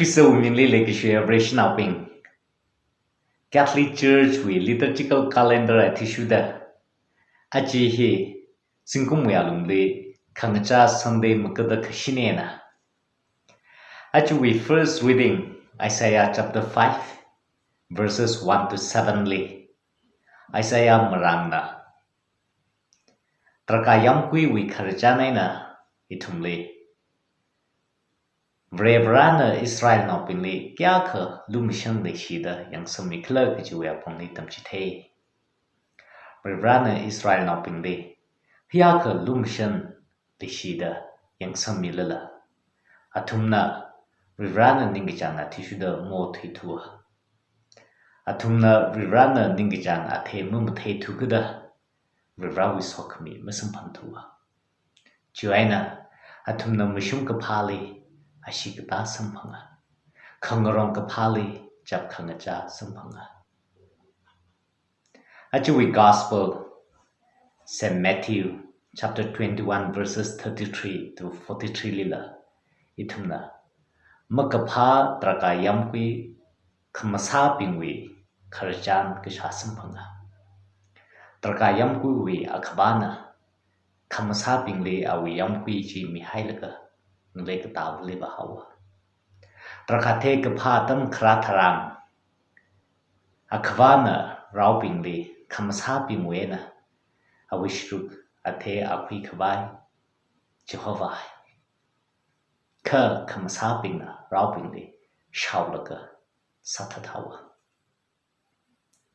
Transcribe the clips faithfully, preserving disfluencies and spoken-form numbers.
Khristawui mingli leikashiya Vareshinaobing, Catholic Church wui liturgical calendar athishurda, aja hi zingkumwui alungli khangachā Sunday makada kashinena. Ajawui first reading, Isaiah chapter five, verses one to seven li. Isaiah marāngna, drakhā yāmguiwui khararchan eina ithumli, Varivarāna Israelnaobingli kayākha lumashan leishida yangsammi khala kajiwui apongli tamchithei. Varivarāna Israelnaobingli kayākha lumashan leishida yangsammi lala, athumna Varivarāna ningkachān athishurda maothuithua. Athumna Varivarāna ningkachān athei mamatheithu kajida, Varivarāwui sokhami masamphangthua. Chiwui eina athumna mashung kaphāli ashee katā samphanga, khangarong kaphāli chap khangachā samphanga. Ajawui Gospel, Saint Matthew chapter twenty-one, verses thirty-three to forty-three lila, ithumna makaphā drakhā yāmgui khamasābingwui khararchan kashā samphanga. Drakhā yāmguiwui akhavāna khamasābingli awui yāmgui chi mihailaga ngalei katāvali vāhaowa. Drakhā athei kaphā atam kharā tharan, akhavāna raobingli khamasābingwui eina awui sharuk athei akhuikhavai chihorvai. Kha khamasābingna raobingli shaolaga sāthathaowa.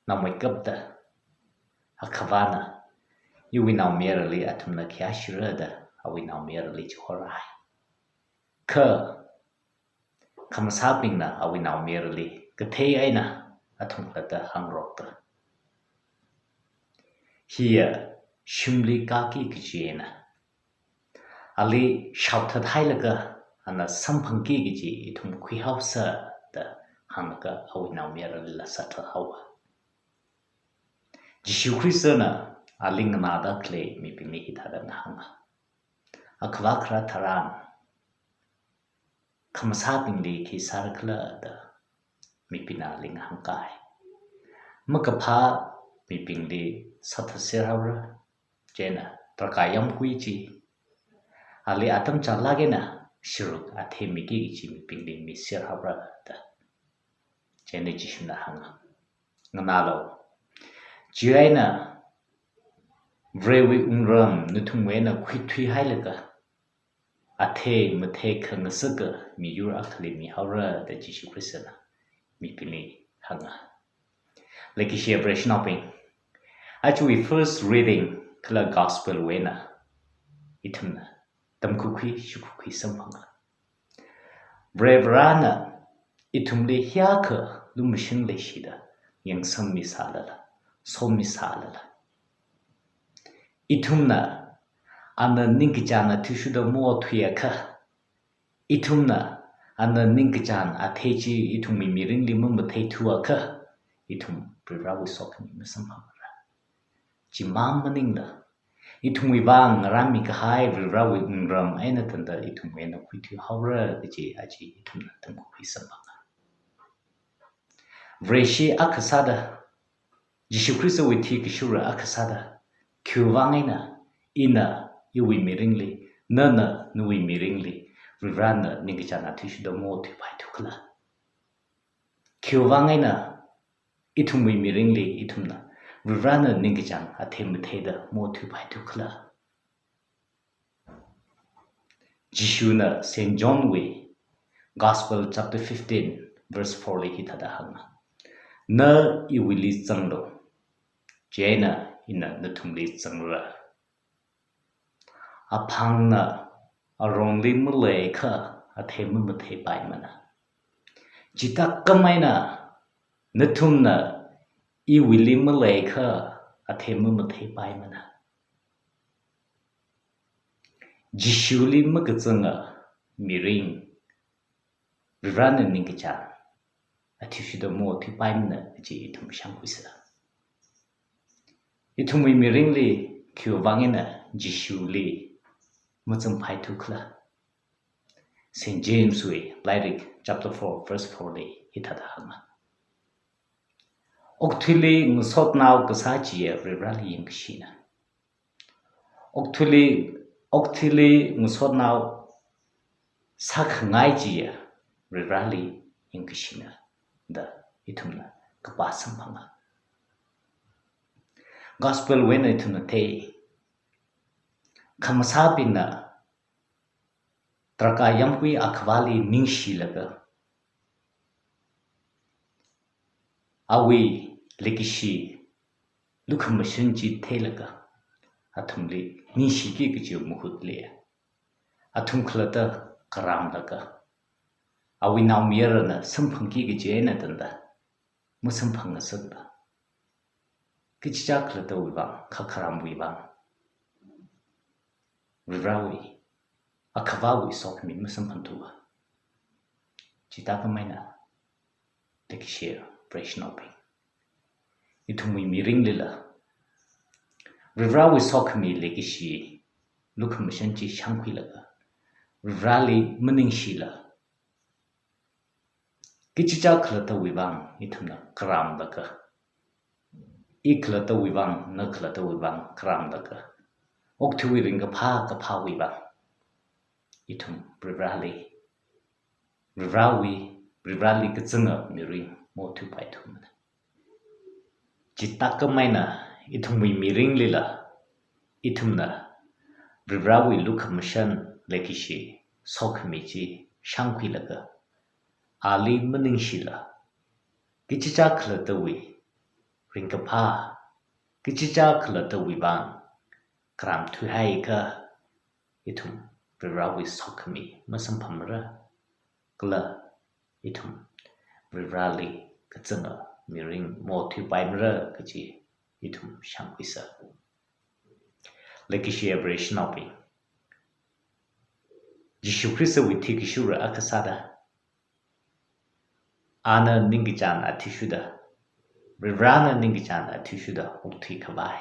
Naomeikapta akhavāna, iwui naomayarali athumna khayāshira da awui naomayarali chihorai. Kha khamasābingna awui naomayarali kathei eina athumkhala da hāngrokta, hiya shimli kāki kaji eina, ali shaothathailaga ana samphangki kaji ithum khuihaosa da hānglaga awui naomayaralila sāthathaowa. Jishu Khristana ali nganāda khalei mibingli hithāda ngahānga. Akhavā kharā tharan khamasābingli khi sārakhala da mibingna ali ngahānkai. Makaphā mibingli sāthatser haora, chieina drakhā yāmgui chi ali atam chālāk eina sharuk athei miki kaji mibingli miser haora da. Chieina Jishuna hānga, nganālu. Chieina Varewui wungram nathumwui eina khuithuihailaga athei mathei khangasaka miyur akhali mihaora da Jishu Khristana mibingli hānga. Leikashiya Vareshinaobing, ajawui first reading kala Gospel wui eina ithumna tamkakhui shakakhui samphanga. Varivarāna ithumli hiyākha lumashan leishida yangsammi sālala, somi sālala, ithumna ana ningkachān athishurda maothuiakha, ithumna ana ningkachān athei chi ithumwui mirinli mamatheithuakha, ithum Varivarāwui sokhami masamphangra. Chimang maningla, ithumwui vang ngarānmi kahai Varivarāwui wungram eina tangda ithumwui eina khuithui haora kaji aja ithumna tamkakhui samphanga. Vareshi akha sāda, Jishu Khristawui thikashura akha sāda, khiwui vang eina ina iwui mirinli, nana nawui mirinli Varivarāna ningkachān athishurda maothuipaithu khala? Khiwui vang eina ithumwui mirinli ithumna Varivarāna ningkachān athei matheida maothuipaithu khala? Jishuna Saint John wui Gospel chapter fifteen verse four li hithāda hānga, na iwuili zanglu, chieina ina nathumli zangra. Aphangna arongli maleiakha athei mamatheipaimana. Chithākhamei eina nathumna iwuili maleiakha athei mamatheipaimana. Jishuli makazanga mirin, Varivarāna ningkachān athishurda maothuipaimana kaji ithum shākhuisa. Ithumwui mirinli khiwui vang eina Jishuli mazangpaithu khala? Saint James wui lairik chapter four verse four li hithāda hānga. Okathuili ngasotnao kasā chiya Varivarali yangkashina. Okathuili, okathuili ngasotnao sākhangai chiya Varivarali yangkashina da ithumna kapā samphanga. Gospel wui eina ithumna thei, khamasābingna drakhā yāmgui Akhavali ningshilaga, awui leikashi lukhamashan chi theilaga, athumli ningshiki kaji mahutli, athum khalatta kharamlaga, awui naomayarana samphangki kaji eina tangda masamphangngasakla, kachichā khalattawui vang, khakharamwui vang, Varivarawui, Akhavawui sokhami masamphangthuwa. Chithākhameina, leikashi Vareshinaobing, ithumwui miringlila Varivarawui sokhami leikashi lukhamashan chi shāngkhuilaga, Varivarali maningshila, kachichā khalattawui vang ithumna kharamlaga, i khalattawui vang, na khalattawui vang kharamlaga, okathuiwui ringkaphā kaphāwui vang ithum Varivarali, Varivarawui, Varivarali kazanga mirin maothuipaithumana. Chithākhameina ithumwui miringlila ithumna Varivarawui lukhamashan leikashi sokhami chi shāngkhuilaga, ali maningshila, kachichā khalattawui ringkaphā, kachichā khalattawui vang kharamthuihaiakha, ithum Varivarawui sokhami masamphammara, kala ithum Varivarali kazanga mirin maothuipaimara kaji ithum shāngkhuisa. Leikashi Vareshinaobing, Jishu Khristawui thikashura akha sāda, ana ningkachān athishurda, Varivarana ningkachān athishurda okthuikhavai,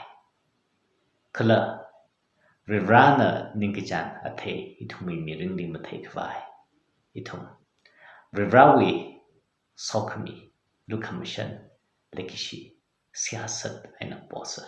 kala Varivarana ningkachān athei ithumwui mirinli matheikhavai, ithum Varivarawui sokhami, lukhamashan, leikashi, seihā sat eina posa.